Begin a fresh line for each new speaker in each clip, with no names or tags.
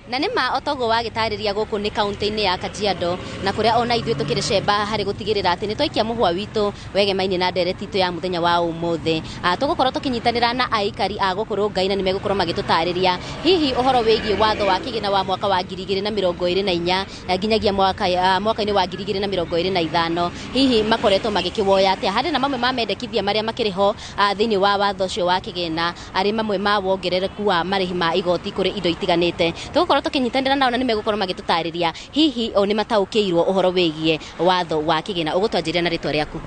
Na nĩ ma otoguo wagĩtarĩria, gũkũ nĩ kaunti-inĩ ya Kajiado, na kũrĩa ona ithuĩ tũkĩrĩ cemba harĩ gũtigĩrĩra atĩ nĩ twaikia mũhwa witũ wegemainie na ndereti itũ ya mũthenya wa ũmũthĩ. Tũgũkorwo tũkĩnyitanĩra na aikari a gũkũ Rongai, na nĩ megũkorwo magĩtũtarĩria hihi ũhoro wĩgiĩ watho wa kĩgĩna wa mwaka wa 2024 nginyagia mwaka-inĩ wa 2025, hihi makoretwo magĩkĩwoya atĩa harĩ na mamwe ma mendekithia marĩa makĩrĩ ho thĩinĩ wa watho ũcio wa kĩgĩna, arĩ mamwe ma wongerereku wa marĩhi ma igoti kũrĩ indo itiganĩte. Tũgũkorwo tũkĩnyitanĩra nao na nĩ megũkorwo magĩtũtarĩria hihi o nĩ mataũkĩirwo ũhoro wĩgiĩ watho wa kĩgĩna. Ũgũtwanjĩrĩra na rĩtwa rĩaku.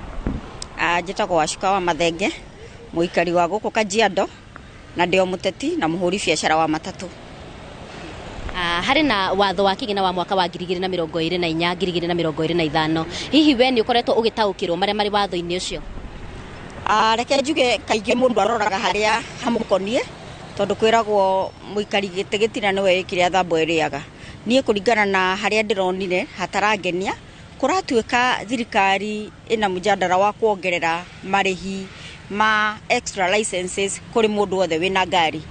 Njĩtagwo Wacuka wa Mathenge, mũikari wa gũkũ Kajiado, na ndĩ o mũteti na mũhũri biacara wa matatũ.
Harĩ na watho wa kĩgĩna wa mwaka wa 2024 2025, hihi we nĩ ũkoretwo ũgĩtaũkĩrwo marĩa marĩ watho-inĩ ũcio?
Reke njuge, kaingĩ mũndũ aroraga harĩa hamũkonie, tondũ kwĩragwo mũikari gĩtĩ gĩtina nĩwe kĩrĩa thambo ĩrĩaga. Niĩ kũringana na harĩa ndĩronire hatarangenia, kũratuĩka thirikari ĩna mũjadara wa kuongerera marĩhi ma extra licenses kũrĩ mũndũ wothe wĩna ngari.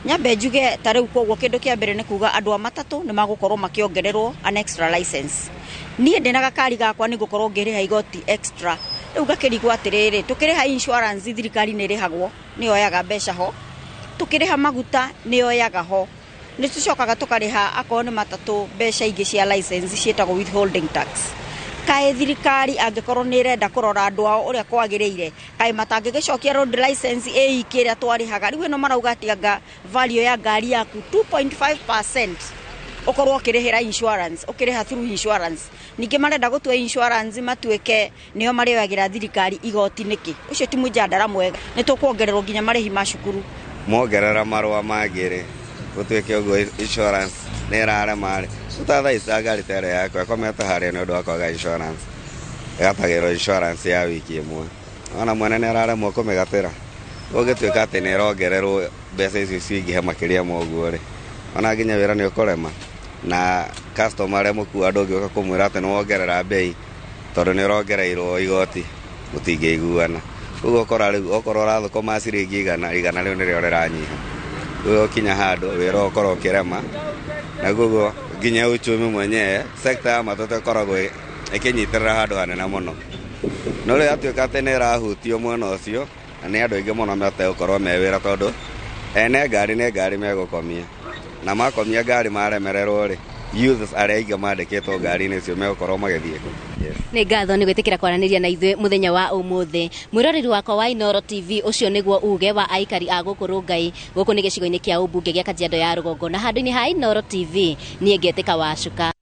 Nyambe njuge ta rĩu, koguo kĩndũ kĩa mbere nĩ kuga andũ a matatũ nĩ magũkorwo makĩongererwo an extra license. Niĩ ndĩna gakari gakwa nĩ ngũkorwo ngĩrĩha igoti extra. Rĩu ngakĩrigwo atĩrĩrĩ, tũkĩrĩha insurance thirikari nĩ ĩrĩhagwo, nĩ yoyaga mbeca ho, tũkĩrĩha maguta nĩ yoyaga ho, nĩ tũcokaga tũkarĩha akorwo nĩ matatũ mbeca ingĩ cia license ciĩtagwo withholding tax. Kaĩ thirikari angĩkorwo nĩ ĩrenda kũrora andũ ao ũrĩa kwagĩrĩire, kaĩ matangĩgĩcokia road license ĩiki ĩrĩa twarĩhaga? Rĩu ĩno marauga atĩ anga value ya ngari yaku 2.5% ũkorwo ũkĩrĩhĩra insurance, ũkĩrĩha through insurance. Ningĩ marenda gũtua insurance matuĩke nĩo marĩoyagĩra thirikari igoti nĩkĩ? Ũcio ti mũjadara mwega. Nĩ tũkuongererwo nginya marĩhi ma cukuru.
Mongerera marũa mangĩ rĩ, gũtuĩke ũguo insurance nĩ ĩrarema rĩ, rĩu ta thaa ici ta ngari ta ĩrĩa yakwa ĩkomete harĩa nĩ ũndũ wa kwaga insurance, ĩgatagĩrwo insurance ya wiki ĩmwe, ona mwene nĩ araremwo kũmĩgatĩra. Ũngĩtuĩka atĩ nĩ ĩrongererwo mbeca icio cingĩhe makĩria ma ũguo rĩ, ona nginya wĩra nĩ ũkũrema, na customer arĩa mũkua ndũngĩũka kũmwĩra atĩ nĩ wongerera mbei tondũ nĩ ũrongereirwo igoti, mũtingĩiguana. Ũguo ũkora rĩu okorwo ũrathũkũma ciringi 100, 100 rĩu nĩrĩo rĩranyiha. Rĩu ũkinya handũ wĩra ũkorwo ũkĩrema, na koguo nginya uchumi mwenyewe, sector ya matatũ ĩkoragwo ĩkĩnyitĩrĩra handũ hanene mũno, no rĩu yatuĩka atĩ nĩ ĩrahutio mwena ũcio, na nĩ andũ aingĩ mũno mategũkorwo me wĩra, tondũ ene ngari nĩ ngari megũkomia, na makomia ngari maremererwo rĩ, youths arĩa aingĩ mandĩkĩtwo ngari-inĩ icio megũkorwo magĩthiĩ kũ? Yes.
Nĩ ngatho nĩ gwĩtĩkĩra kwaranĩria na ithuĩ mũthenya wa ũmũthĩ. Mwĩroreri wakwa wa Inooro TV, ũcio nĩguo uge wa aikari a gũkũ Rongai. Gũkũ nĩ gĩcigo-inĩ kĩa ũmbunge gĩa Kajiado ya Rũgongo, na handũ-inĩ ha Inooro TV niĩ ngetĩka Wacuka.